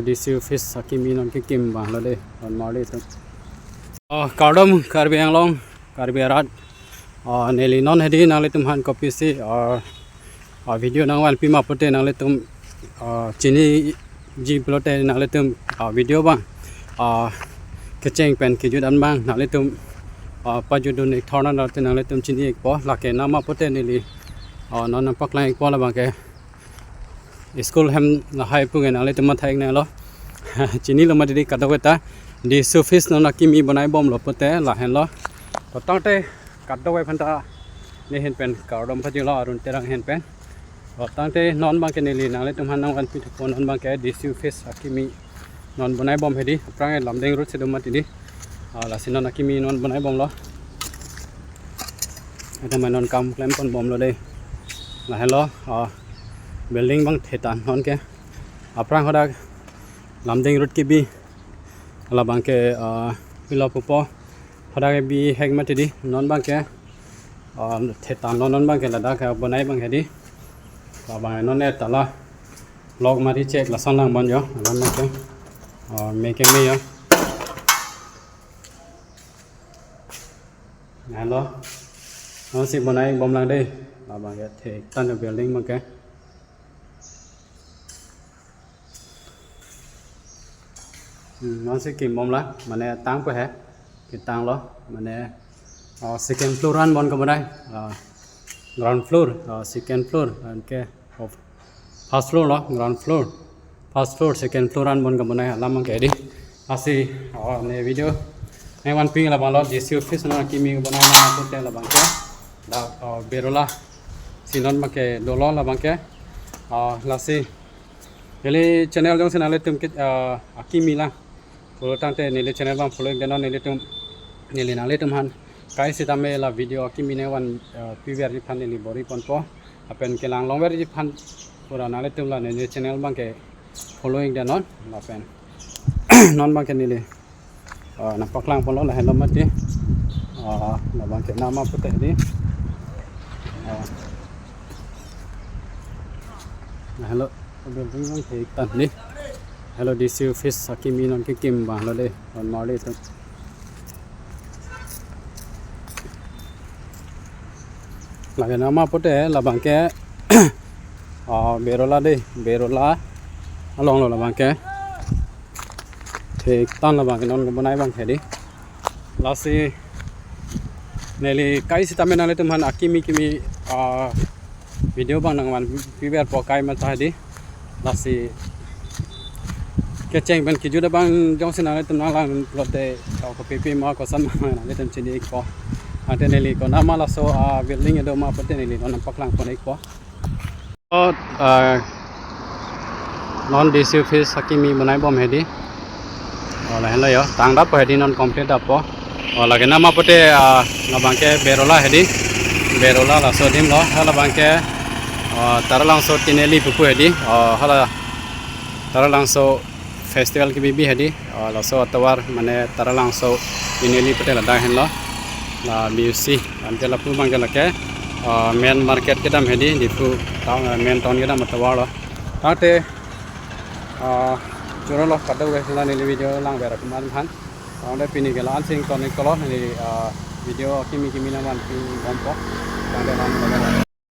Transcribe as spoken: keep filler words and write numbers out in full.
D C office akimi non kekim abang lo dei, non marli atum. Oh, kardom Karbi Anglong, Karbi arat. Oh, neli non hedi nanglitum aphan kopisi, oh, oh, video nangvanpi ma pute nanglitum, oh, chiniji pulote nanglitum, oh, video abang, oh, kecheng pen kejut an abang nanglitum, oh, pajutdun ik thorna lote nanglitum chini ikpo, lake nama pute neli, oh, non nangpaklang ikpo labang ke school hem lahai pu ke nanglitum matha iknanglo. Chinilo mati dei kadokave ta. D C office non akimi bonai bomlo pute lahenlo. To tangte kadokave aphanta ne ahin pen kardom pajirlo, Arun Terang ahin pen. To tangte non abang ke neli nanglitum aphan nangvanpi thupo, non abang ke D C office akimi non bonai bom hedi, aphrang Lumding Road si do mati dei. Ah, lasi non akimi non bonai bomlo. Ita mai non kam klem pon bomlo dei. Lahenlo, ah, building abang thetan non ke. Aphrang hadak Lumding Road kebi labang ke, ah, pilo pupo. Hadak bihek mati dei, non abang ke, ah, thetan lo, non abang ke ladak ke bonai abang hedi. Labang non e tala. Lok mari chek lason lang bon jo, alam ke. Oh, me ke me jo. Lahenlo. Non si bonai bomlang dei. Labang ke thetan jo building abang ke. Hmm, non si kim bomlang, mane tangpo he. Ketanglo, mane, oh, second floor an bon kebonai. Ah, ground floor, oh, second floor, anke, oh, first floor lo, ground floor, first floor, second floor an bon kebonai alam abang ke dei. Lasi, oh, ne video nangvanpi labang lo, D C office non akimi bonai ma pute labang ke. Dak, oh, Berola si non abang ke dolo labang ke. Oh, lasi neli channel jongsi nanglitum ke, ah, akimi lang pulo tangte neli channel abang follow ik dei non, nelitum, neli nanglitum aphan kai sitame la video akimi nangvan, ah, piverji aphan neli bor-i ponpo. Lapen kelang longverji aphan pura nanglitum la neli channel abang ke follow ik dei non. Lapen non abang ke neli, ah, nangpaklang ponlo, lahenlo mati. Ah, labang ke nama pute dei. Ah. Lahenlo, building abang thetan dei. Lahenlo D C office akimi non kekim abang lo dei, non marli atum. Lake nama pute labang ke, ah, Berola dei, Berola along lo labang ke. Thetan labang ke non kebonai abang hedi. Lasi neli kai sitame nanglitum aphan akimi kimi, ah, video abang nangvanpiverpo kai matha dei. Lasi kecheng pen kejut abang jongsi nanglitum nanglang lote, oh, kopipi ma koson ma nanglitum chini ikpo. Ante neli konat ma laso, ah, building kedo ma pute neli non nangpaklang pon ikpo. Oh, ah, non D C office akimi bonai bom hedi. Oh, lahenlo jo, tang dappo hedi, non complete dappo. Oh, lake nama pute, ah, labang ke Berola hedi. Berola laso adim lo, halabang ke, ah, Taralangso Tineli pupu hedi. Oh, hala Taralangso festival kebibi hedi, ah, laso atovar mane Taralangso Tineli pute ladak henlo, la B U C, ante lapu abang ke lake, ah, main market kedam hedi, Diphu town, ah, main town kedam atovar lo. Tangte, ah, choro lo kadokave la neli video langver atum aphan. Tangte pini ke la-an si ingtonik tolo, neli, ah, video kimi kimi nangvanpi bompo. Tangte la